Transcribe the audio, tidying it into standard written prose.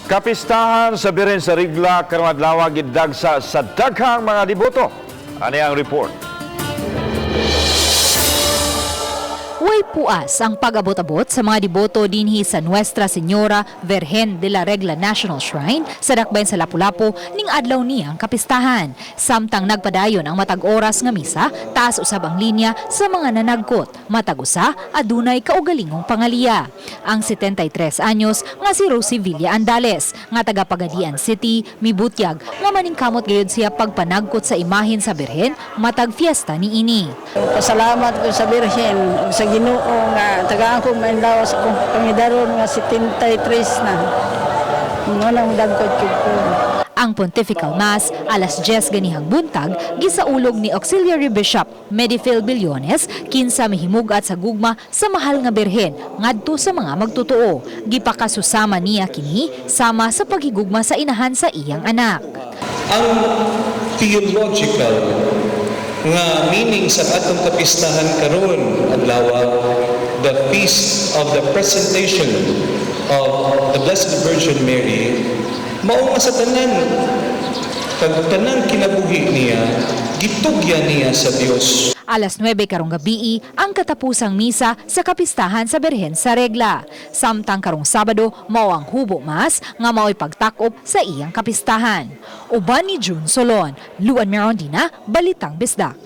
Kapistahan sa Birhen sa Rigla karong adlaw gidagsa sa daghang mga deboto. Ani ang report. Way puas ang pag-abot-abot sa mga deboto dinhi sa Nuestra Señora Virgen de la Regla National Shrine sa Dakbayan sa Lapu-Lapu ning adlaw niyang kapistahan. Samtang nagpadayon ang matag oras nga misa, taas usab ang linya sa mga nanagkot. Matag usa adunay kaugalingong pangaliya. Ang 73 anyos nga si Rosie Villa Andales nga taga Pagadian City mibutyag nga maningkamot gayud siya pagpanagkot sa imahen sa Birhen matag fiesta niini. Pasalamat ko sa Birhen ug sa Ginoo nga tagaan ko maayong lawas akong pangidaron nga 73 na. Mao nang dagkot ko. Ang Pontifical Mass alas 10 ganihang buntag gisaulog ni Auxiliary Bishop Medifil Billones, kinsa mihimugat sa gugma sa mahal nga Birhen ngadto sa mga magtotoo. Gipakasusama niya kini sama sa paghigugma sa inahan sa iyang anak. Ang theological nga meaning sa atong kapistahan karon adlaw, the feast of the Presentation of the Blessed Virgin Mary, mao nga sa tanan kag tanang kinabuhi niya gitugyan niya sa Dios. Alas 9 karong gabii ang katapusang misa sa kapistahan sa Birhen sa Regla. Samtang karong Sabado mao ang Hubo Mass nga mao'y pagtakop sa iyang kapistahan. Uban ni June Solon, Luan Mirondina, Balitang Bisdak.